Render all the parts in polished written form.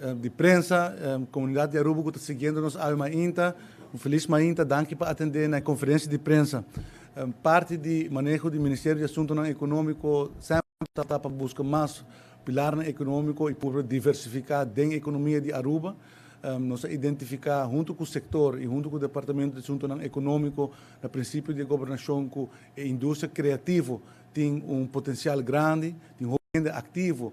Di prensa, comunidad di Aruba cu ta siguiendo nos awe mainta, un feliz mainta, danki pa atende na e conferencia di prensa. Parti di maneho di Ministerio di Asuntonan Economico semper ta pa busca mas pilarnan economico y por diversifica den economia di Aruba. Nos a identifica hunto cu sector y hunto cu Departamento di Asuntonan Economico na principio di e gobernacion cu e industria creativo tin un potencial grandi, tin hopi hende activo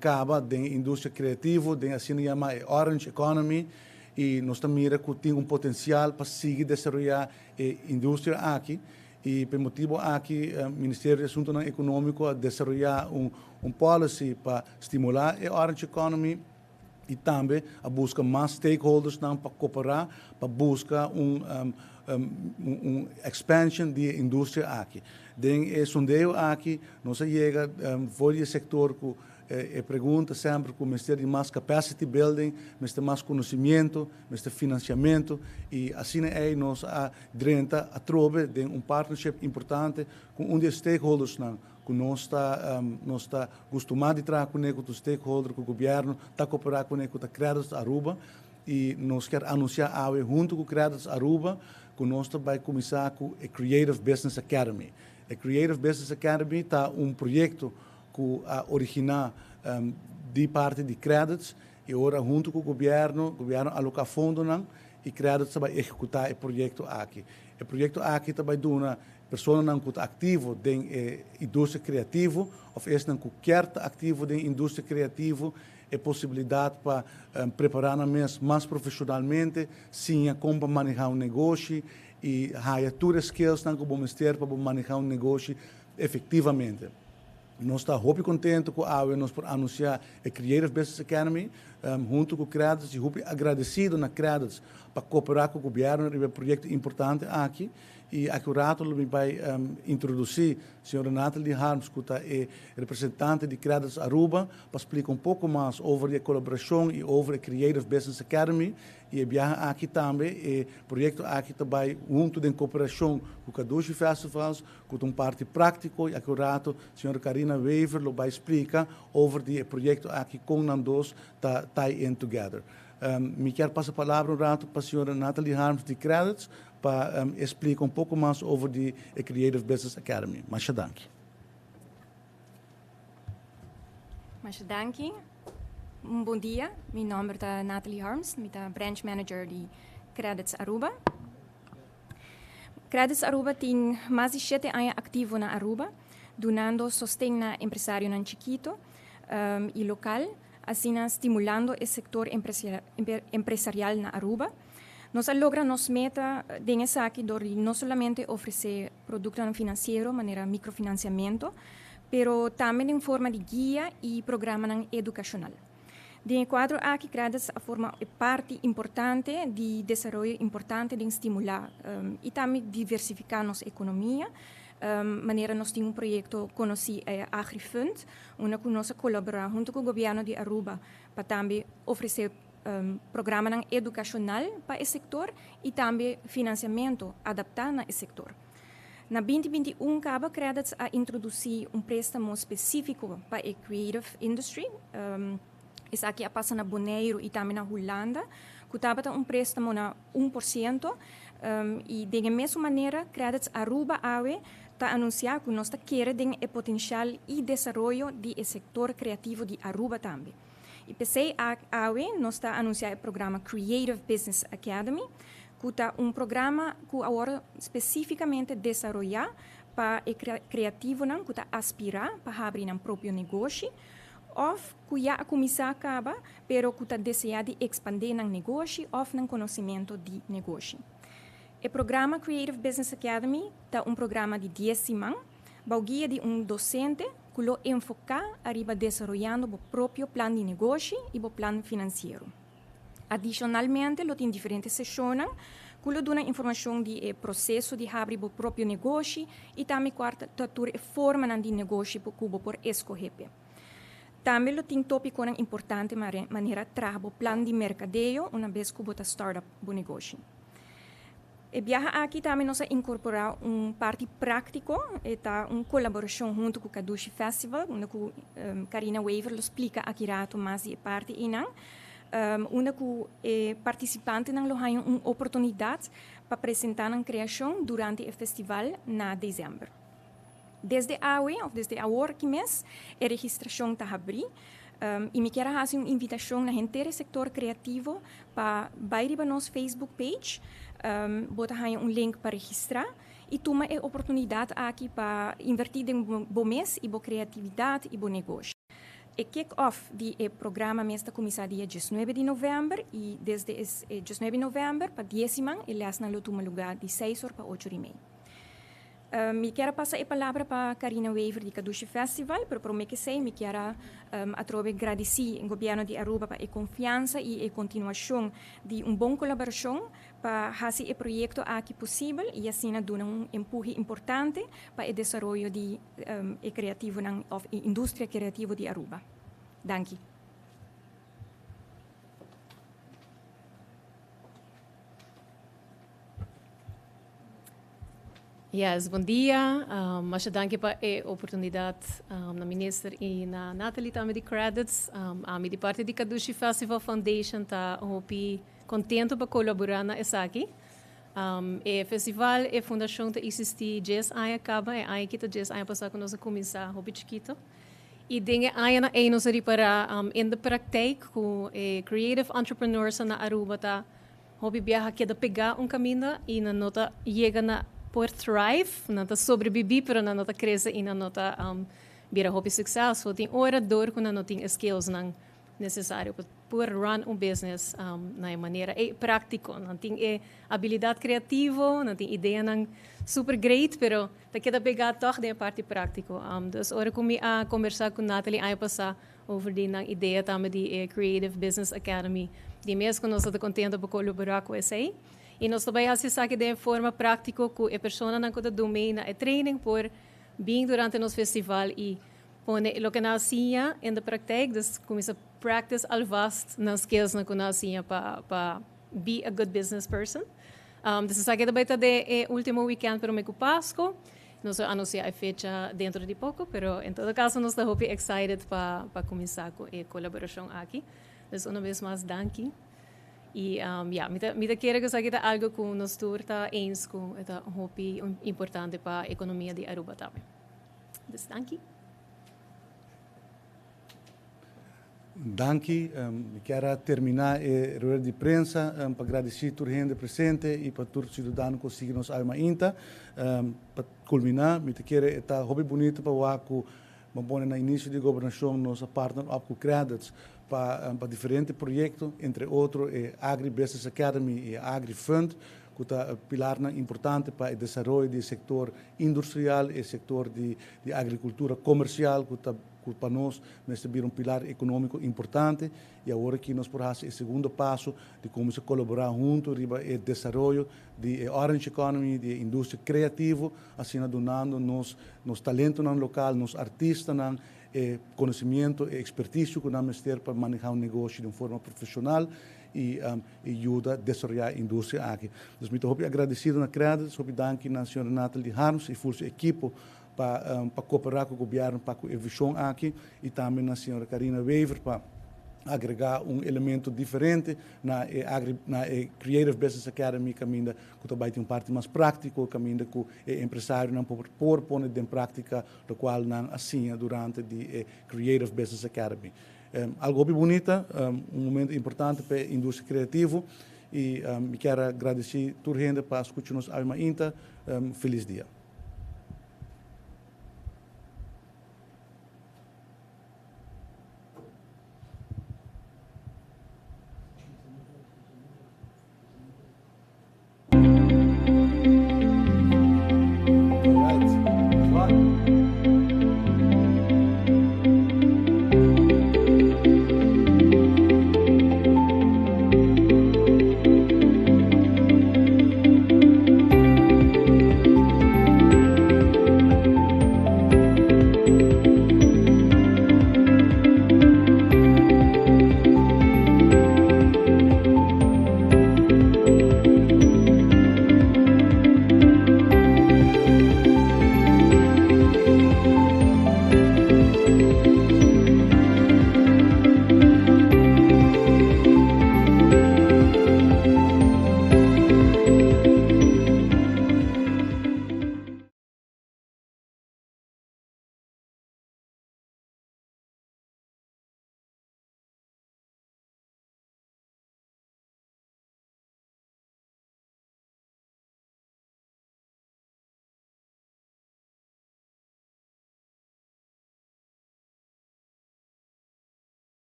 caba den e industria creativo, den asina yama e orange economy, y nos ta mira cu tin un potencial pa sigui desaroya e industria aki, y pa e motibo aki Ministerio di Asuntonan Economico a desaroya un policy pa stimula e orange economy. y tambe a busca mas stakeholdersnan pa coopera pa busca un un expansion di e industria aki. Den e sondeo aki nos a yega for di e sector cu e pregunta semper cu mester di mas capacity building, mester mas conocimiento, mester financiamento y asina ey nos a drenta atrobe den un partnership importante cu un di e stakeholdersnan ku nos ta nos ta gustumá di traha kuné ku tur stakeholder, ku gobièrnu ta koperá kuné ku ta Credits Aruba i nos kier anunsiá awe huntu ku Credits Aruba ku nos ta bai kuminsá ku e Creative Business Academy. E Creative Business Academy ta un proyekto ku a originá di parti di Credits i ora huntu ku gobièrnu, gobièrnu aloká fondonan i Credits ta bai ehekutá e proyekto aki. E proyekto aki ta bai duna Personanan ku ta aktivo den e industria kreativo òf esnan ku kier ta aktivo den e industria kreativo e posibilidat pa prepará nan mes mas profeshonalmente, siña kon pa manehá un negoshi i haya tur e skillsnan ku bo mester pa bo manehá un negoshi efektivamente. Nos ta hopi contento cu awe nos por anuncia e Creative Business Academy hunto cu Credits y hopi agradecido na Credits pa coopera cu gobierno riba e proyecto importante aki. Y aki un rato lo mi bay introduci señora Nathalie Harms cu ta e representante di Credits Aruba pa splica un poco mas over di e colaboracion y over e Creative Business Academy. Y e biaha aki tambe e proyecto aki ta bay hunto den cooperacion cu Cadushi Festivals cu ta un parti practico y aki un rato señora Carina Wever lo bay splica over di e proyecto aki con nan dos ta tie in together. Mi kier pasa palabra un rato pa señora Nathalie Harms di Credits pa e splica un poco mas over di e Creative Business Academy. Masha danki. Masha danki. Un bon dia. Mi nomber ta Nathalie Harms. Mi ta branch manager di Credits Aruba. Credits Aruba tin mas di shete aña activo na Aruba, dunando sosten na empresarionan chikito y local, asina stimulando e sector empresarial na Aruba. Nos a logra nos meta den esaki dor di no solamente ofrece productonan financiero manera microfinanciamento, pero tambe den forma di guia y programanan educacional. Den e kuadro aki Credits a forma e parti importante di desaroyo importante den stimulá i tambe diversifiká nos ekonomia. Manera nos tin un proyekto konosí e AgriFund, unda ku nos a kolaborá huntu ku gobièrnu di Aruba pa tambe ofresé programanan edukashonal pa e sektor i tambe finansiamentu adaptá na e sektor. Na 2021 kaba Credits a introdusí un préstamo spesífiko pa e creative industry. Esaki a pasa na Boneiru i tambe na Hulanda, ku tabata un préstamo na 1%. I den e mesun manera Credits Aruba awe ta anunsiá ku nos ta kere den e potensial i desaroyo di e sektor kreativo di Aruba tambe. I p'esei awe nos ta anunsiá e programa Creative Business Academy, ku ta un programa ku awor spesífikamente desaroyá pa e kreativonan ku ta aspirá pa habri nan propio negoshi òf ku ya a kuminsá kaba pero ku ta deseá di ekspandé nan negoshi òf nan konosementu di negoshi. E programa Creative Business Academy ta un programa di dies siman bou guia di un dosente ku lo enfoká ariba desaroyando bo propio plan di negoshi i bo plan finansiero. Adishonalmente lo tin diferente seshonnan ku lo duna informashon di e proseso di habri bo propio negoshi i tambe kua ta tur e formanan di negoshi ku bo por eskohé p'e. Tambe lo tin topikonan importante manera traha bo plan di merkadeo una bes ku bo ta start up bo negoshi. E biaha aki tambe nos a inkorporá un parti práktiko, e ta un kolaborashon huntu ku Kadushi Festival, unda ku Carina Wever lo splika aki rato mas di e parti einan. Unda cu e participantenan lo haya un oportunidad pa presenta nan creacion durante e festival na december. Desde awe, of desde awor aki mes, e registracion ta habri y mi kier a haci un invitacion na henter e sector creativo pa bay riba nos Facebook page, bo ta haya un link pa registra y tuma e oportunidad aki pa inverti den bo mes y bo creatividad y bo negoshi. E kick-off di e programa mes ta kuminsá dia diesnuebe di novèmber i desde e diesnuebe di novèmber pa dies siman e lèsnan lo tuma lugá di seis or pa ocho or i mei. Mi kier a pasa e palabra pa Carina Wever di Kadushi Festival, pero promé ku esei mi kier a atrobe gradisí Gobièrnu di Aruba pa e konfiansa i e kontinuashon di un bon kolaborashon pa hasi e proyekto aki posibel i asina duna un empuhe importante pa e desaroyo di e creativonan of e industria creativo di Aruba. Danki. Yes, bon dia. Masha danki pa e oportunidad na minister y na Natalie tambe di Qredits. Ami di parti di Kadushi Festival Foundation ta hopi contento pa colabora na esaki. E festival, e fundacion ta existi dies aña caba, e aña aki ta dies aña pasa cu nos a cuminsa hopi chikito. Y den e añanan ey nos a ripara in de praktijk cu e creative entrepreneurs na Aruba ta hopi biaha keda pega un caminda y nan no ta yega na por thrive, nan ta sobrebibi pero nan no ta crece y nan no ta bira hopi successful. Tin ora door cu nan no tin e skillsnan necesario pa por run un business na e manera ei práctico. Nan tin e habilidad creativo, nan tin ideanan super great, pero ta keda pegá tòg den e parti práctico. Dus ora cu mi a combersa cu Natalie aña pasá over di nan idea tambe di e Creative Business Academy, di mes cu nos ta contento pa colaborá cu esei. Y nos ta bai haci esaki den e forma práctico cu e personanan cu ta dun mee na e training por bin durante nos festival y pone loke nan a siña in de praktijk, dus kuminsá practice alvast nan skillsnan ku nan a siña pa pa be a good business person. Dus esaki ta bai ta den e ultimo weekend promé ku Pasku. Nos lo anunsiá e fecha dentro di poko, pero en todo kaso nos ta hopi excited pa pa kuminsá ku e kolaborashon aki. Dus una bes mas danki. I ya, mi ta mi ta kere ku esaki ta algu ku nos tur ta eens ku e ta hopi importante pa ekonomia di Aruba tambe. Dus danki. Danki. Mi kier a termina e rueda di prensa pa gradeci tur hende presente y pa tur ciudadano cu a sigui nos awe mainta. Pa culmina, mi ta kere e ta hopi bunito pa wak cu bo pone na inicio di gobernacion nos a partner up cu Qredits pa pa diferente proyecto, entre otro e Agri Business Academy y e Agri Fund cu ta pilarnan importante pa e desaroyo di e sector industrial, e sector di di agricultura comercial cu ta cu pa nos mester bira un pilar economico importante y awor aki nos por haci e segundo paso di cuminsa colabora hunto riba e desaroyo di e orange economy, di e industria creativo, asina dunando nos nos talentonan local, nos artistanan e conocimiento, e experticio cu nan mester pa maneha un negoshi di un forma profesional y y yuda desaroyá e industria aki. Dus mi ta hopi agradesido na Qredits, hopi danki na señora Nathalie Harms y ful su ekipo pa pa koperá ku gobièrnu pa ku e vishon aki y tambe na señora Carina Wever pa agregá un elemento diferente na e agri na e Creative Business Academy kaminda ku ta bai tin un parti mas práktiko kaminda ku e empresarionan por por pone den práktika lokual nan a siña durante di e Creative Business Academy. Algo hopi bunita, un momento importante pa e industria creativo y mi kier a gradici tur hende pa a scucha nos awe mainta. Feliz dia.